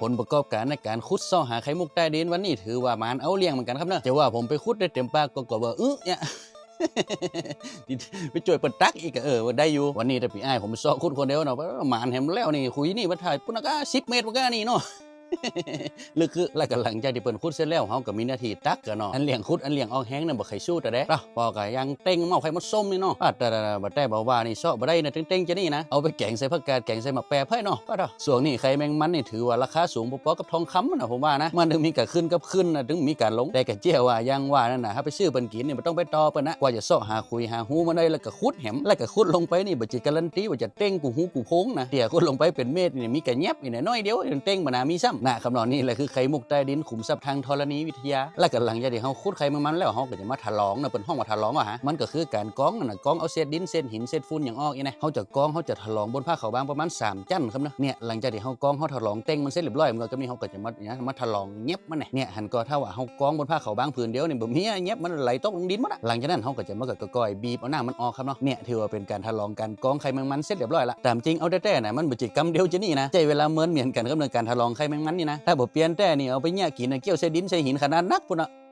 ຜົນປະກອບການໃນການຂຸດເຊາະຫາໄຂ່ມຸກໃຕ້ດິນວັນນີ້ ຖືວ່າໝານເອົາລ້ຽງເໝືອນກັນຄັບເນີ. ຈະວ່າຜົມໄປຂຸດໄດ້ເຕັມປາກກໍ ກໍວ່າ ອື ຍະ ໄປຊ່ວຍເພິ່ນຕັກອີກ ກໍ ເອີ ໄດ້ຢູ່. ວັນນີ້ແຕ່ພີ່ອ້າຍຜົມໄປເຊາະຂຸດຄົນດຽວເນາະ ໝານແຮມແລ້ວນີ້ ຂຸຍນີ້ບັດຖ່າຍພຸ້ນນະກະສິບເມດ ບັກກະນີ້ເນາະ ເລິກຄື ແລ້ວກໍຫຼັງຈາກທີ່ເພິ່ນຂຸດເສັດແລ້ວ ເຮົາກໍມີໜ້າທີ່ຕັກກະເນາະ ອັນລ້ຽງຂຸດ ອັນລ້ຽງອອກແຮງນັ້ນບໍ່ໃຄ່ສູ້ແຕ່ໃດ. ເນາະ ພໍກໍຍັງເຕັງເໝົາໄຂ່ມົດສົ້ມນີ້ເນາະ ປາດ ແຕ່ ແຕ່ ແຕ່ບໍ່ວ່ານີ້ເຊາະບໍ່ໄດ້ນະ ເຕັງໆ ຈະນີ້ນະ ເອົາໄປແກງໃສ່ຜັກກາດ ແກງໃສ່ໝາກແປໄພ້ເນາະ ປາດ ຊ່ວງນີ້ໄຂ່ແມງມັນນີ້ຖືວ່າລາຄາສູງພໍໆກັບທອງຄຳນະ ຜົມວ່ານະ ມັນເຖິງມີການຂຶ້ນກັບຂຶ້ນນະ ເຖິງມີການລົງ ແຕ່ກະເຈ້ຍວ່າ ຢ່າງວ່ານັ້ນນະ ເຮົາໄປຊື້ເພິ່ນກິນນີ້ບໍ່ຕ້ອງໄປຕໍ່ເພິ່ນນະ ກວ່າຈະເຊາະຫາຂຸຍຫາຮູມາໄດ້ ແລ້ວກໍຂຸດແຫມ ແລ້ວກໍຂຸດລົງໄປນີ້ ບໍ່ຈະກາຣັນຕີວ່າຈະເຕັງກູຮູກູໂພງນະ ເທື່ອຂຸດລົງໄປເປັນເມັດນີ້ ມີກະແຫຍັບນີ້ໜ້ອຍດຽວ ເຕັງບໍ່ໜ້າມີຊ້ຳນະ. ຄຳນອງນີ້ແຫຼະຄືໄຂ່ມຸກໃຕ້ດິນ ຂຸມຊັບທາງທໍລະນີວິທະຍາ. ແລ້ວກໍຫຼັງຈາກທີ່ເຮົາຂຸດໄຂ່ແມງມັນແລ້ວ ເຮົາກໍຈະມາຖະຫຼອງນະ ເພິ່ນຮ້ອງວ່າຖະຫຼອງວ່າຫາ ມັນກໍຄືການກອງນັ້ນນະ ກອງເອົາເສດດິນ ເສດຫີນ ເສດຝຸ່ນຫຍັງອອກນີ້ນະ ເຮົາຈະກອງ ເຮົາຈະຖະຫຼອງບົນຜ້າຂາວບາງປະມານສາມຊັ້ນຄັບເນາະ. ເນຍ ຫຼັງຈາກທີ່ເຮົາກອງ ເຮົາຖະຫຼອງເຕັງມັນເສັດລຽບຮ້ອຍ ມັນກໍ ກໍນີ້ເຮົາກໍຈະມາ ຫຍັງ ມາຖະຫຼອງແຫຍັບມັນນະ. ເນຍ ຫັ້ນກໍຖ້າວ່າເຮົາກອງບົນຜ້າຂາວບາງຜືນດຽວນີ້ ບໍ່ມີແຫຍັບ ມັນໄຫຼຕົກລົງດິນໝົດນະ. ຫຼັງຈາກນັ້ນເຮົາກໍຈະມາກະກອຍໆ ບີບເອົານ້ຳມັນອອກຄັບເນາະ. ເນຍ ຖືວ່າເປັນການຖະຫຼອງການກອງໄຂ່ແມງມັນເສັດລຽບຮ້ອຍລະ. ຕາມຈິງເອົາແທ້ໆນະ ມັນບໍ່ຈິກຳດຽວຈະນີ້ນະ ໃຊ້ເວລາເມີນໝຽນກັນກັບເລື່ອງການຖະຫຼອງໄຂ່ແມງມັນນີ້ນະ. ຖ້າບໍ່ປ່ຽນແທ້ນີ້ ເອົາໄປເຫຍະກິນນະ ກ້ຽວໃສ່ດິນໃສ່ຫີນຂະໜາດໜັກພຸ້ນນະ.